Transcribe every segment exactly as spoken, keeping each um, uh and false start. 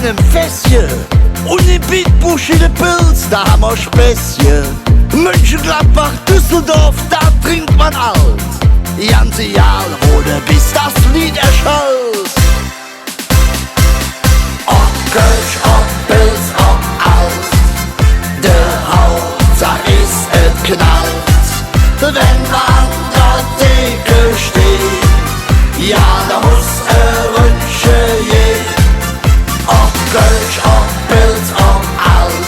Em Fässche un em Bitburg de Pils, do han mer Spässche. Mönchengladbach, Düsseldorf, do drink mer ald. Ganz egal, wo de bes, dat Leed erschallt. Ob Kölsch, ob Pils, ob Ald, de Hauptsaach es, et knallt. Wenn mer an der Theke steiht, jo, do muss e Ründche geiht. Ob Kölsch, ob Pils, ob Ald,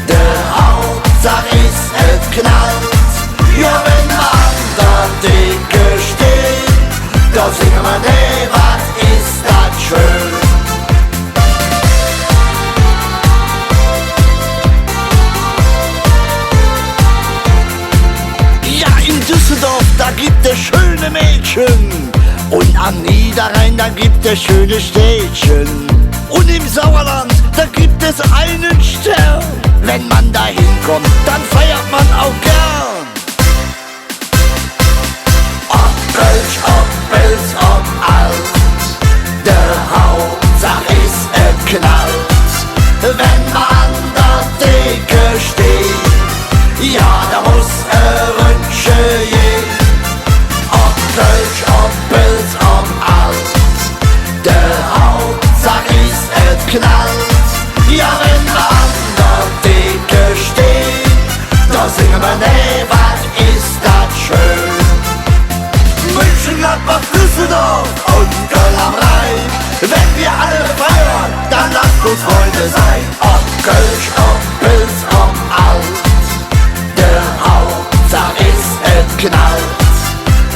de Hauptsaach es, et knallt. Jo, wenn mer an der Theke steiht, do singe mer: Hey, wat es dat schön. Jo, en Düsseldorf, do gitt et schöne Mädche. Un am Niederrhein, do gitt et schöne Städtche. Un em Sauerland, do gitt et eine Stern. Wenn mer do hinkommt, dann feiert mer och gern. Ob Kölsch, ob Pils, ob Ald, de Hauptsaach es, et knallt. Wenn mer an der Theke steiht, jo, do muss e Ründche geiht. Ob Kölsch, ob Pils, ob Ald, de Hauptsaach es, et knallt. Jo, wenn mer an der Theke steiht, do singe mer: Hey, wat es dat schön. Mönchengladbach, Düsseldorf un Köln am Rhing, wenn mer all feiern, dann loss uns Fründe sin. Ob Kölsch, ob Pils, ob Ald, de Hauptsaach es, et knallt.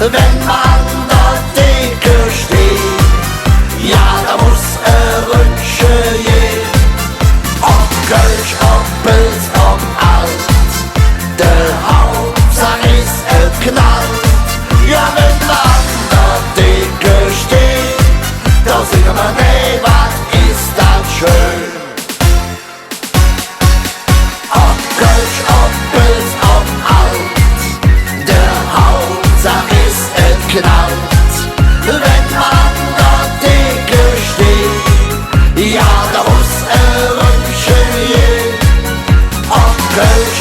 Wenn mer an der Theke steiht, jo, do muss e Ründche geiht. Ob Kölsch, ob Pils, ob Ald, de Hauptsaach es, et knallt. Jo, wenn mer an der Theke steiht, do singe mer: Hey, wat es dat schön. Ob Kölsch, ob Pils, ob Ald, de Hauptsaach es, et knallt. Wenn mer an der Theke steiht, jo, do muss e Ründche geiht. Ob Kölsch,